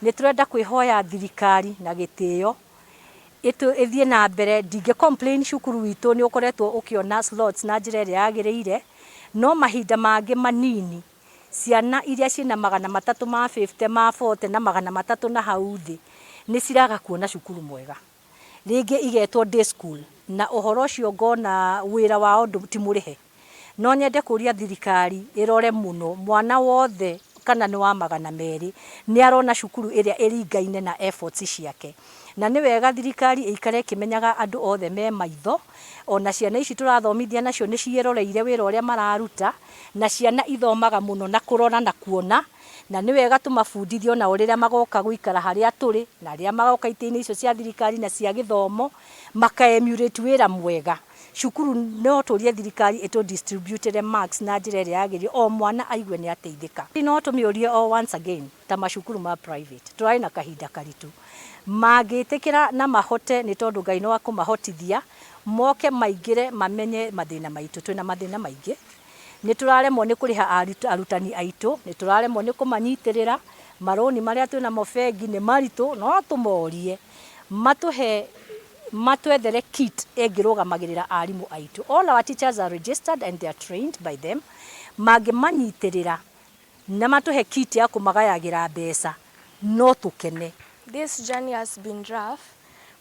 Nĩ tũrenda kwĩhoya thirikari na gĩtĩo ĩthiĩ na mbere. Ndingĩ complain, cukuru witũ nĩ ũkoretwo ũkĩona slots na njĩra ĩrĩa yagĩrĩire, no mahinda mangĩ manini ciana iria ciĩna 350 ma 40 na 300 na hau thĩ nĩ ciraga kuona cukuru mwega, rĩngĩ igetwo day school, na ũhoro ũcio ngona wĩra wao ti mũrĩhe. No nyende kũria thirikari ĩrore mũno mwana wothe, kana nĩ wa 200, nĩ arona cukuru ĩrĩa ĩringaine na efforts ciake. Na nĩ wega thirikari ĩikare ĩkĩmenyaga andũ othe me maitho, ona ciana ici tũrathomithia nacio nĩ ciĩroreire wĩra ũrĩa mararuta, na ciana ithomaga mũno na kũrora na kuona, na nĩ wega tũmabundithie onao rĩrĩa magoka gũikara harĩa tũrĩ, na rĩrĩa magoka itĩ-inĩ icio cia thirikari na cia gĩthomo, maka emulate wĩra mwega. Cukuru no tũrie thirikari ĩtũ distributĩre marks na njĩra ĩrĩa yagĩrĩire, o mwana aigue nĩ ateithĩka. No tũmĩũrie o once again, ta macukuru ma private tũrarĩ na kahinda karitũ, mangĩtĩkĩra na mahote, nĩ tondũ Ngai no akũmahotithia, moke maingĩre mamenye mathĩna maitũ. Twĩna mathĩna maingĩ, nĩ tũraremwo nĩ kũrĩha arutani aitũ, nĩ tũraremwo nĩ kũmanyitĩrĩra, marũni marĩa twĩnamo bengi nĩ maritũ. No tũmorie matũhe, matwethere kit ĩngĩrũgamagĩrĩra arimũ aitũ. All our teachers are registered and they are trained by them. Mangĩmanyitĩrĩra na matũhe kit ya kũmagayagĩra mbeca, no tũkene. This journey has been rough,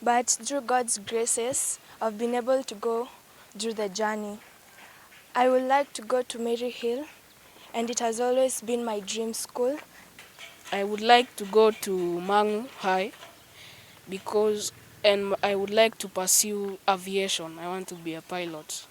but through God's graces, I've been able to go through the journey. I would like to go to Maryhill, and it has always been my dream school. I would like to go to Mangu High because and I would like to pursue aviation. I want to be a pilot.